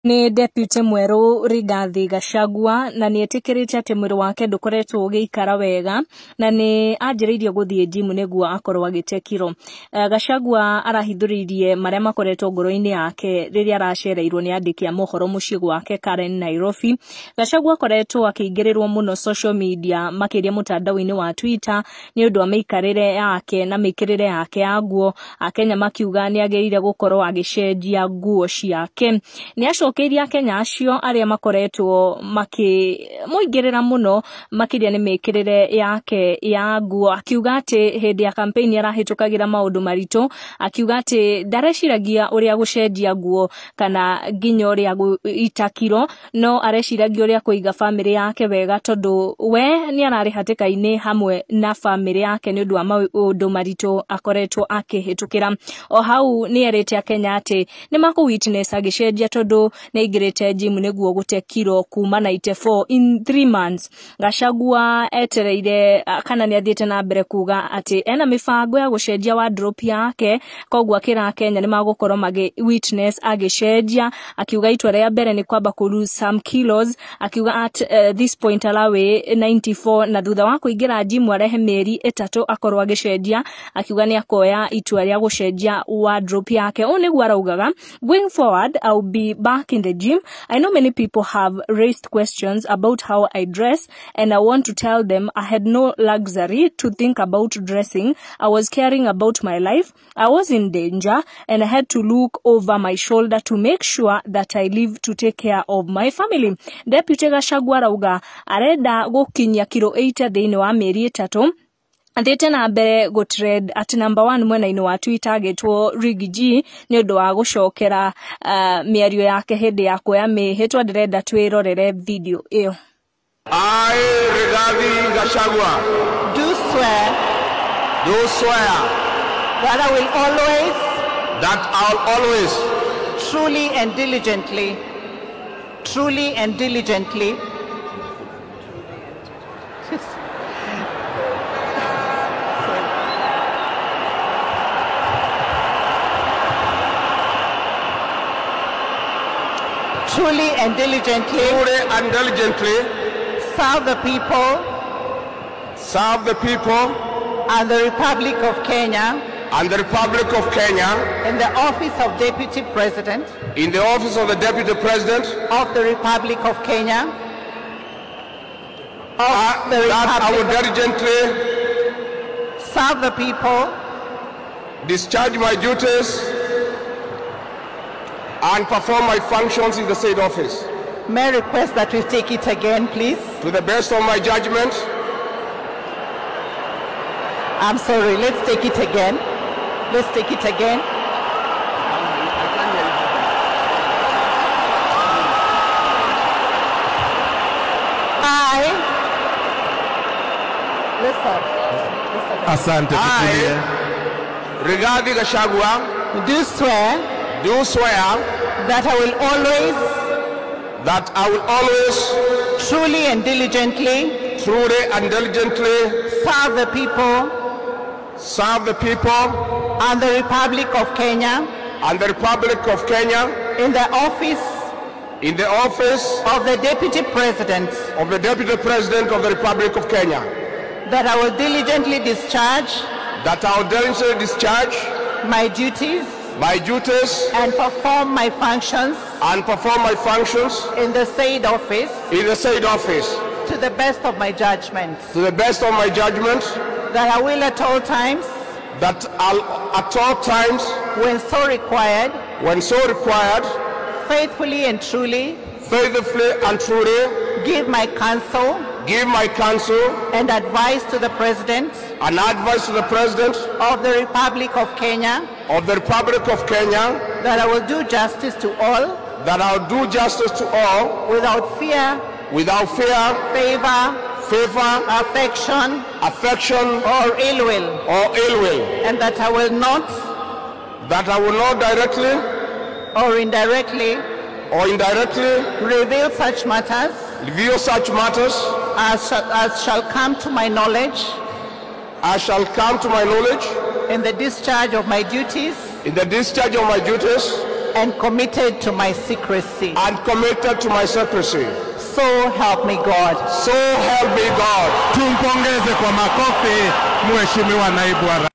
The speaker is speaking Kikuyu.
Nĩ deputy mwerũ Rigathi Gachagua na nĩ etĩkĩrĩte atĩ mwĩrĩ wake ndũkoretwo ũgĩikara wega na nĩ anjĩrĩirie gũthiĩ gym nĩguo akorwo agĩte kiro. Gachagua arahithũrĩirie marĩa makoretwo ngoro-inĩ yake rĩrĩa aracereirwo nĩ andĩki a mohoro mũciĩ gwake Karen Nairobi. Gachagua akoretwo akĩingĩrĩrwo mũno social media makĩria mũtandao-inĩ wa Twitter nĩ ũndũ wa mĩikarĩre yake na mĩkĩrĩre yake ya nguo, Akenya makiuga nĩ agĩrĩire gũkorwo agĩcenjia nguo ciake. Nĩ acokeirie Akenya acio arĩa makoretwo makĩmũingĩrĩra mũno makĩria nĩ mĩkĩrĩre yake ya nguo, akiuga atĩ hĩndĩ ya campaign arahĩtũkagĩra maũndũ maritũ, akiuga atĩ ndareciragia ũrĩa gũcenjia nguo kana nginya ũrĩa gũita kiro, no areciragia ũrĩa kũiga bamĩrĩ yake wega tondũ we nĩ ararĩ hatĩka-inĩ hamwe na bamĩrĩ yake nĩ ũndũ wa maũndũ maritũ akoretwo akĩhĩtũkĩra. O hau nĩ erĩte Akenya atĩ nĩ makũ witness agĩcenjia tondũ nĩ aingĩrĩte gym nĩguo gũte kiro kuma 94 in 3 months. Gachagua etereire kana nĩ athiĩte na mbere kuga atĩ ena mĩbango ya gũcenjia wardrobe yake, koguo akĩra Akenya nĩ magũkorwo magĩ witness agĩcenjia, akiuga itua rĩa mbere nĩ kwamba kũ lose some kilos, akiuga at this point arawe 94 na thutha wa kũingĩra gym arehe mĩeri 3 akorwo agĩcenjia, akiuga nĩ akoya itua rĩa gũcenjia wardrobe yake. Ũũ nĩguo araugaga, going forward I'll be back in the gym. I know many people have raised questions about how I dress and I want to tell them I had no luxury to think about dressing. I was caring about my life. I was in danger and I had to look over my shoulder to make sure that I live to take care of my family. Deputy Gachagua arauga arenda gũkinyia kiro 80 thĩinĩ wa mĩeri 3. Athiĩte na mbere gũtrend at number 1 mwena-inĩ wa Twitter agĩtwo Riggy G nĩ ũndũ wa gũcokera mĩario yake hĩndĩ ya kuoya mĩhĩtwa. Ndĩrenda twĩrorere video ĩyo. I, Rigathi Gachagua, do swear that I will always, truly and diligently, truly and diligently, serve the people, and the Republic of Kenya, in the office of Deputy President, of the Republic of Kenya, that I will diligently serve the people, discharge my duties, and perform my functions in the said office. May I request that we take it again, please? To the best of my judgment. I'm sorry, let's take it again. Let's take it again. Asante. I, Rigathi Gachagua, do swear that I will always, truly and diligently, serve the people, and the Republic of Kenya, in the office, of the Deputy President, of the Republic of Kenya, that I will diligently discharge, my duties, and perform my functions, in the said office, to the best of my judgment, that I will at all times, when so required, faithfully and truly, give my counsel, and advice to the President, of the Republic of Kenya, that I will do justice to all, without fear, favor, affection, or ill will, and that I will not, directly or indirectly, reveal such matters, as shall come to my knowledge, in the discharge of my duties, And committed to my secrecy. And committed to my secrecy. So help me God. So help me God. Tumpongeze kwa makofi Mheshimiwa Naibu wa Rais.